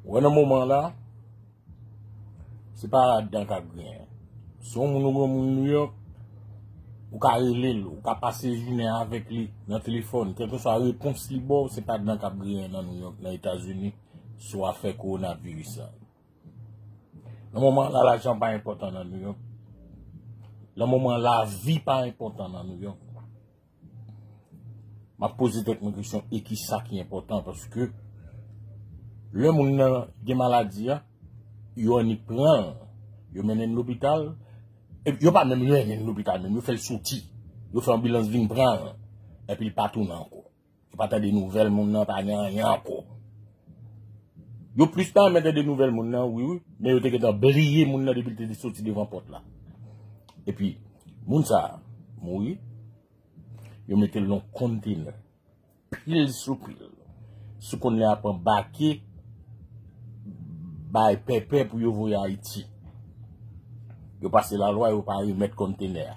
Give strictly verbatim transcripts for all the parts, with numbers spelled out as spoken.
Ou wè nan moman la, se pa ladan k ap griyen. Si yon moun ou granmoun Nouyòk, ou ka rele l, ou ka pase jounen avèk li nan telefòn, kèlkeswa repons li ba w, se pa ladan k ap griyen nan Nouyòk, nan Etazini, sou afè kowonaviris la. Nan moman la, lajan pa enpòtan nan Nouyòk. Nan moman, lavi pa enpòtan nan Nouyòk. M ap poze tèt mwen kesyon, e ki sa ki enpòtan? Paske lè moun nan gen maladi a, yo annik pran l, yo mennen l lopital, e yo pa menm mennen l lopital menm, yo fè l soti. Yo fè anbilans vin pran l, epi l pa tounen ankò. Yo pa tande nouvèl moun nan, pa gen anyen ankò. Yo plis ta renmen tande nouvèl moun nan, wi, wi, men yo te gentan bliye moun nan depi l te soti devan pòt la. Epi, moun sa a mouri, yo mete l nan kontenè, pil sou pil. Sou kontenè ap anbake, bay pèpè pou yo voye Ayiti. Yo pase lalwa, yo pa remèt kontenè a.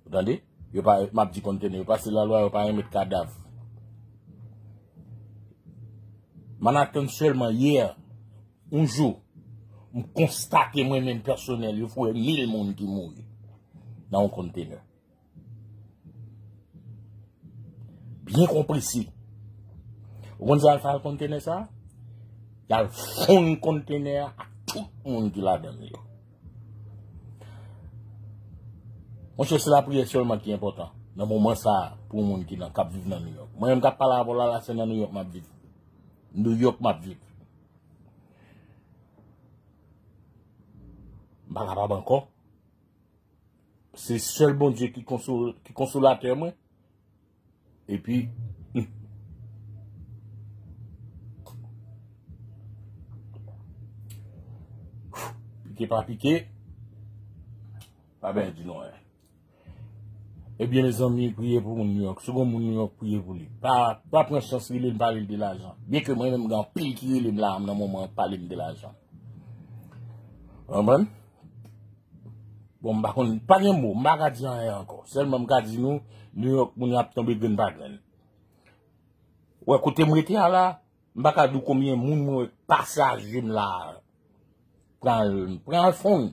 Ou tande? Yo pa, m ap di kontenè, yo pase lalwa, yo pa remèt kadav. Manhattan sèlman yè, yon jou, m konstate mwen menm pèsonèl, yo foure mil moun ki mouri nan yon kontenè. Byen konprese. Ou konn sa y al fè ak kontenè sa a? Y al fonn kontenè a ak tout moun ki ladan l yo. Monchè, se lapriyè sèlman ki enpòtan nan moman sa a pou moun ki nan, k ap viv nan Nouyòk. Mwen menm k ap pale avè w la, la, se nan Nouyòk m ap viv. Nouyòk m ap viv. M pa kapab ankò. Se sèl Bondye ki konsol-, ki konsolatè mwen. Epi, hmm. Pike pa pike, pa byen di nou anyen. Ebyen, mezanmi, priye pou moun Nouyòk. Si gon moun Nouyòk, priye pou li. Pa, pa pran chans rele m, pale l de lajan. Byen ke mwen menm, gen anpil ki rele m la nan moman an, pale m de lajan. Konprann? Bon, m pa konn, pa gen mo, m pa ka di anyen ankò. Sèlman m ka di nou, Nouyòk, moun yo ap tonbe grenn pa grenn. Ou wè kote m rete a la, m pa ka di w konbyen moun mwen wè k pase a je m la. Pran l, pran l fonn.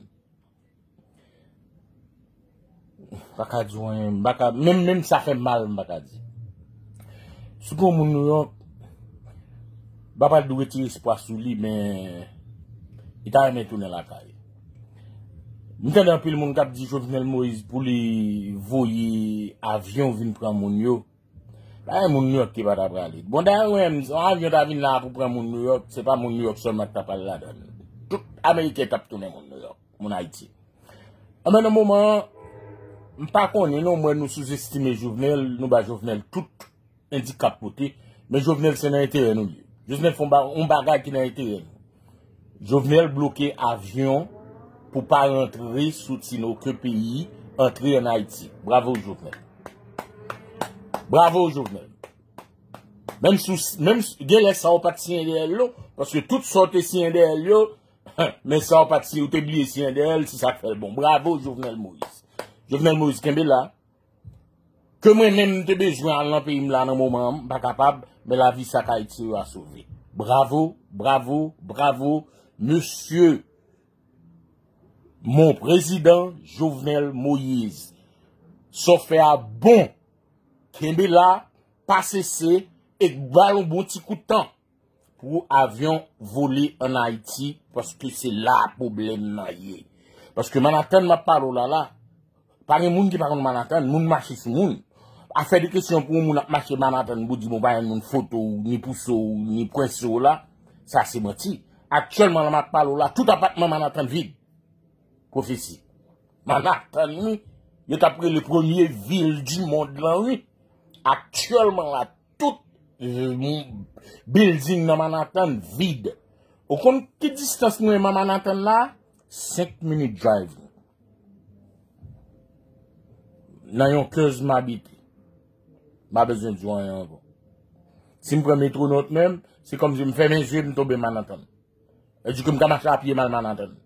M pa ka di w anyen, m pa ka, menm, menm sa fè m mal, m pa ka di. Si gon moun Nouyòk, m pa pral di w retire espwa sou li, men li ta renmen tounen lakay. M tande anpil moun k ap di Jovenel Moïse pou li voye avyon vin pran moun yo. Pa gen moun Nouyòk ki pa ta prale. Bon, dayè, ou menm, si yon avyon ta vin la pou pran moun Nouyòk, se pa moun Nouyòk sèlman ki ta pral ladan l. Tout Ameriken t ap tounen moun Nouyòk, moun Ayiti. Anben, nan moman an, m pa konnen non, m wè nou souzestime Jovenel, nou ba Jovenel tout endikap pote, men Jovenel se nan enterè nou li ye. Jovenel fè yon ba-, yon bagay ki nan enterè nou. Jovenel bloke avyon pou pa rantre, soti nan okenn peyi, antre ann Ayiti. Bravo, Jovenel. Bravo, Jovenel. Menm si w, menm si, gen lè sa w pa t siyen dèyè l, non, paske tout sa w te siyen dèyè l yo, men sa w pa t siyen, ou te bliye siyen dèyè l, se sa k fè l bon. Bravo, Jovenel Moïse. Jovenel Moïse, kenbe la. Ke mwen menm m te bezwen al nan peyi m la nan moman an, m pa kapab, men lavi sa k Ayiti yo a sove. Bravo, bravo, bravo, mesye, mon prezidan Jovenel Moïse. Sa w fè a bon. Kenbe la, pa sese, e ba l yon bon ti kout tan pou avyon vole ann Ayiti, paske se la pwoblèm nan ye. Paske Manhattan m ap pale w la la, pa gen moun ki pa konn Manhattan, moun mache sou moun. Afè de kesyon pou yon moun ap mache Manhattan pou di, bon, pa gen moun foto w, ni pouse w, ni pwese w la, sa se manti. Aktyèlman la m ap pale w la, tout apatman Manhattan vid. Pwofesi. Manhattan, wi. Yo t ap rele premye vil di mond lan, wi. Aktyèlman la, tout, euh, building nan Manhattan vid. Ou konn ki distans mwen menm a Manhattan la? Senk minit drive. Nan yon kèz m abite. M pa bezwen di w anyen ankò. Si m pran Metro North menm, se kòmsi m fèmen zye, m tonbe Manhattan. E di ke m ka mache a pye m al Manhattan.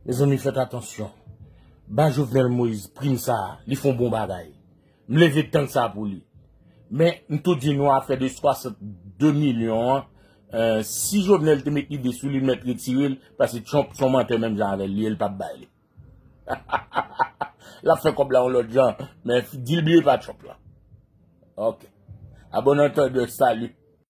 Mezanmi, fèt atansyon. Ba Jovenel Moïse prim sa a, li fè yon bon bagay. M leve tank sa a pou li. Men, m tou di nou afè de swasannde milyon an, Euh, si Jovenel te met lide sou li, l mèt retire l, paske Trump se yon mantè menm jan avè l, li, l p ap bay li. L ap fè kòb la yon lòt jan, men di l bliye pa Trump la. Ok. À bon entendeur, salut.